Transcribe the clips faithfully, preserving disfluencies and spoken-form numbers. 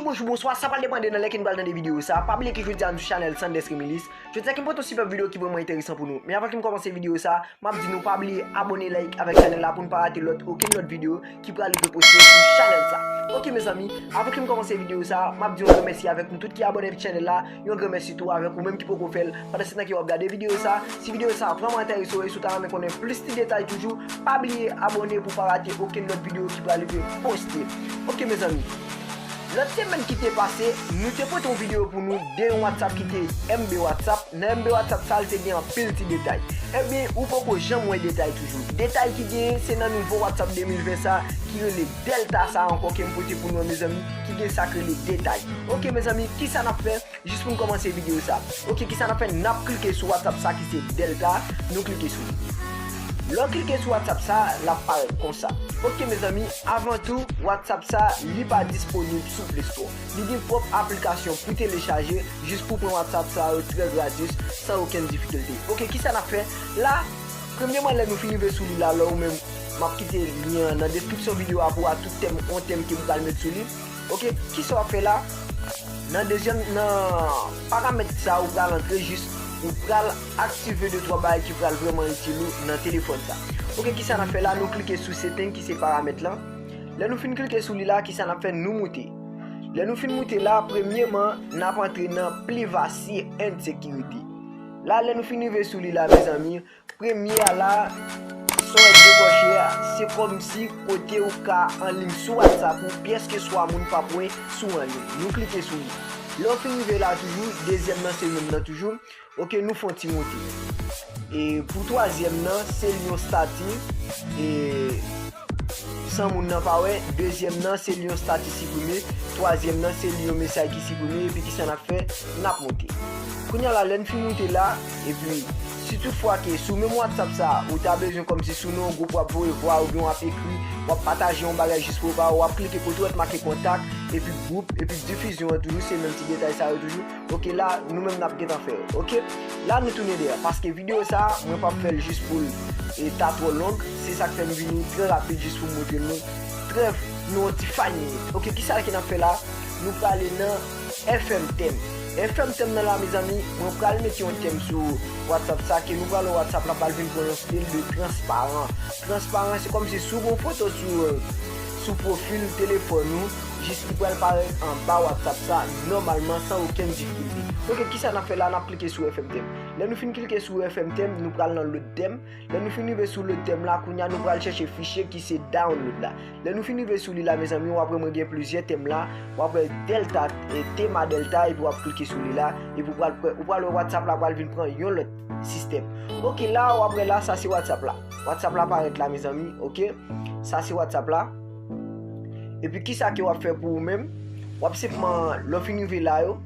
Bonjou, bonswa, sa pral depann de nan lè ke nou pral tande videyo sa. Pa bliye ke jodi a nou sou chanèl Sanders Remilis. Jodi a ke m pote yon sipèb videyo ki vrèman enteresan pou nou. Men avan ke m kòmanse videyo sa, m ap di nou pa bliye abòne, like avèk chanèl la pou n pa rate lòt, okenn lòt videyo ki pral rive poste sou chanèl sa. Ok mezanmi, avan ke m kòmanse videyo sa, m ap di yon gran mèsi avèk nou tout ki abòne avèk chanèl la, yon gran mèsi tou avèk ou menm ki poko fè l. Pandan se tan ke w ap gade videyo sa, si videyo sa vrèman enterese w e si w ta renmen konnen plis ti detay toujou, pa bliye abòne pou w pa rate okenn lòt videyo ki pral rive poste. Ok mezanmi, lòt semèn ki te pase, nou te pote yon videyo pou nou de yon WhatsApp ki te M B WhatsApp. Nan M B WhatsApp sa, l te gen anpil ti detay. Ebyen, ou poko janm wè detay toujou. Detay ki genyen, se nan nouvo WhatsApp de mil ven sa, ki rele Delta sa ankò ke m pote pou nou an, mezanmi, ki gen sa k rele detay. Ok, mezanmi, kisa n ap fè jis pou n kòmanse videyo sa? Ok, kisa n ap fè? N ap klike sou WhatsApp sa ki se Delta, nou klike sou li. Lè w klike sou WhatsApp sa, l ap parèt konsa. Ok, mezanmi, avan tou, WhatsApp sa, li pa disponib sou Play Store. Li gen pwòp aplikasyon pou telechaje, jis pou pran WhatsApp sa yo trè gratis, san okenn difikilte. Ok, kisa n ap fè? La, premyèman, lè nou fin rive sou li la, lè ou menm, m ap kite lyen an nan deskripsyon videyo a pou w a tout tèm, yon tèm ke m pral met sou li. Ok, kisa w ap fè la? Nan dezyèm, nan paramèt sa, ou pral antre jis, ou pral aktive de twa bagay ki pral vrèman itil ou nan telefòn sa. Ok, kisa n ap fè la? Nou klike sou setting ki se paramèt lan. Lè nou fin klike sou li la, kisa n ap fè? Nou moute. Lè nou fin moute la, premyèman, n ap antre nan Privacy and Security. La, lè nou fin rive sou li la, mezanmi, premye a la, sa w wè dekòche a, se kòmsi kote ou ka anliy sou WhatsApp ou, pyès ke swa moun p ap wè si w anliy. Nou klike sou li. Lè w fin rive la toujou, dezyèm nan se menm nan toujou. Ok, nou fè yon ti moute. E pou twazyèm nan, se li yon stati. E san moun nan pa wè, dezyèm nan, se li yon stati siprime. Twazyèm nan, se li yon mesaj ki siprime. Epi kisa n ap fè? N ap moute. Kounye a la, lè n fin moute la, epi si tout fwa ke sou menm WhatsApp sa, ou ta bezwen kòmsi sou nan yon gwoup w ap voye vwa oubyen w ap ekri, w ap pataje yon bagay jis pou w pa wè, w ap klike kote w wè t make kontak, epi gwoup, epi difizyon an toujou, se menm ti detay sa yo toujou. Ok, la, nou menm n ap gentan fè yo. Ok, la, nou tounen dèyè. Paske videyo sa, mwen p ap fè l jis pou l e ta twò long. Se sa k fè m vini trè rapid jis pou m montre nou trè nan yon ti five minutes. Ok, kisa ke n ap fè la? Nou prale nan F M tèm. F M tèm nan la, mezanmi, mwen pral mete yon tèm sou WhatsApp sa, ke nou pral wè WhatsApp la pral vin pran yon stil de transparan. Transparan, se kòmsi si w gen yon foto sou, sou pwofil telefòn ou, jis li pral parèt anba WhatsApp sa, nòmalman, san okenn difikilte. Ok, kisa n ap fè la? N ap klike sou F M tèm. Lè nou fin klike sou F M tèm, nou pral nan lòt tèm. Lè nou fin rive sou lòt tèm la, kounye a nou pral chèche fichye ki se download la. Lè nou fin rive sou li la, mezanmi, w ap wè mwen gen plizyè tèm la. W ap wè Delta, e, Tema Delta, epi w ap klike sou li la. Epi w pral, ou pral wè WhatsApp la pral vin pran yon lòt sistèm. Ok, la, w ap wè la, sa se WhatsApp la. WhatsApp la parèt la, mezanmi, ok? Sa se WhatsApp la. Epi kisa ke w ap fè pou ou menm? W ap senpman, lè w fin rive la yo,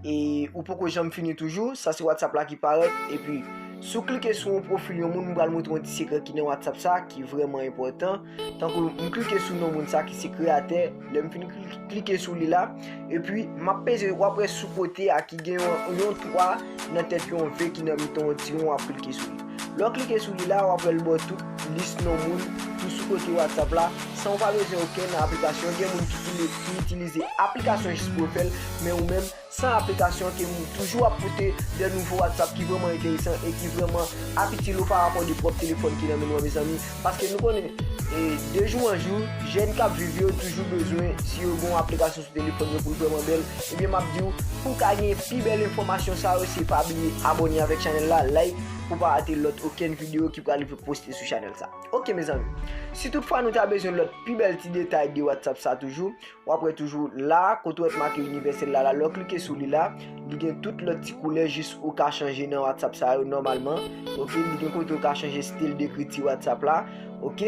e ou poko janm fini toujou, sa se WhatsApp la ki parèt. Epi, si w klike sou yon pwofil yon moun, m pral montre w yon ti sekrè ki nan WhatsApp sa, ki vrèman enpòtan. Tankou m klike sou non moun sa ki se kreyatè, lè m fin kli-, klike sou li la, epi m ap peze, w ap wè sou kote a ki gen yon, yon twa nan tèt yon V ki nan mitan yon ti won, w ap klike sou li. Lè w klike sou li la, w ap wè l ba w tout lis non moun tou sou kote WhatsApp la, san w pa bezwen okenn aplikasyon. Gen moun ki itili-, ki itilize aplikasyon jis pou yo fè l, men ou menm, san aplikasyon ke m toujou ap pote de nouvo WhatsApp ki vrèman enteresan e ki vrèman ap itil ou pa rapò de pwòp telefòn ki nan men nou an, mezanmi. Paske nou konnen, e, de jou an jou, jèn k ap viv yo toujou bezwen, si yo gen yon aplikasyon sou telefòn yo pou l vrèman bèl, ebyen, m ap di w, pou w ka gen pi bèl enfòmasyon sa yo, se pa bliye abòne avèk chanèl la, like, pou w pa rate lòt okenn videyo ki pral rive poste sou chanèl sa. Ok, mezanmi. Si toutfwa nou ta bezwen lòt pi bèl ti detay de WhatsApp sa toujou, w ap wè toujou la, kote w wè t make inivèsèl la, la, lè w klike sou li la, li gen tout lòt ti koulè, jis ou ka chanje nan WhatsApp sa yo nòmalman. Ok, li gen kote w ka chanje stil dekriti WhatsApp la. Ok,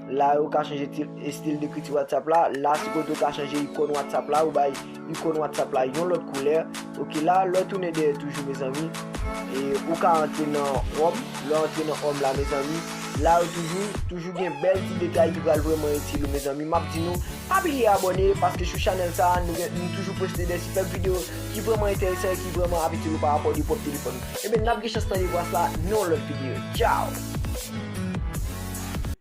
la ou ka chanje ti-, stil dekriti WhatsApp la. La, se kote w ka chanje ikòn WhatsApp la, ou bay ikòn WhatsApp la yon lòt koulè. Ok, la, lè w tounen dèyè toujou, mezanmi, e ou ka antre nan home. Lè w antre nan home la, mezanmi, la yo toujou, toujou gen bèl ti detay ki pral vrèman itil ou, mezanmi. M ap di nou, pa bliye abòne, paske sou chanèl sa a, nou gen, nou toujou poste de sipèb videyo ki vrèman enteresan e ki vrèman ap itil ou pa rapò de pwòp telefòn ou. Ebyen, n ap gen chans tande vwa sa nan yon lòt videyo. Tchaw!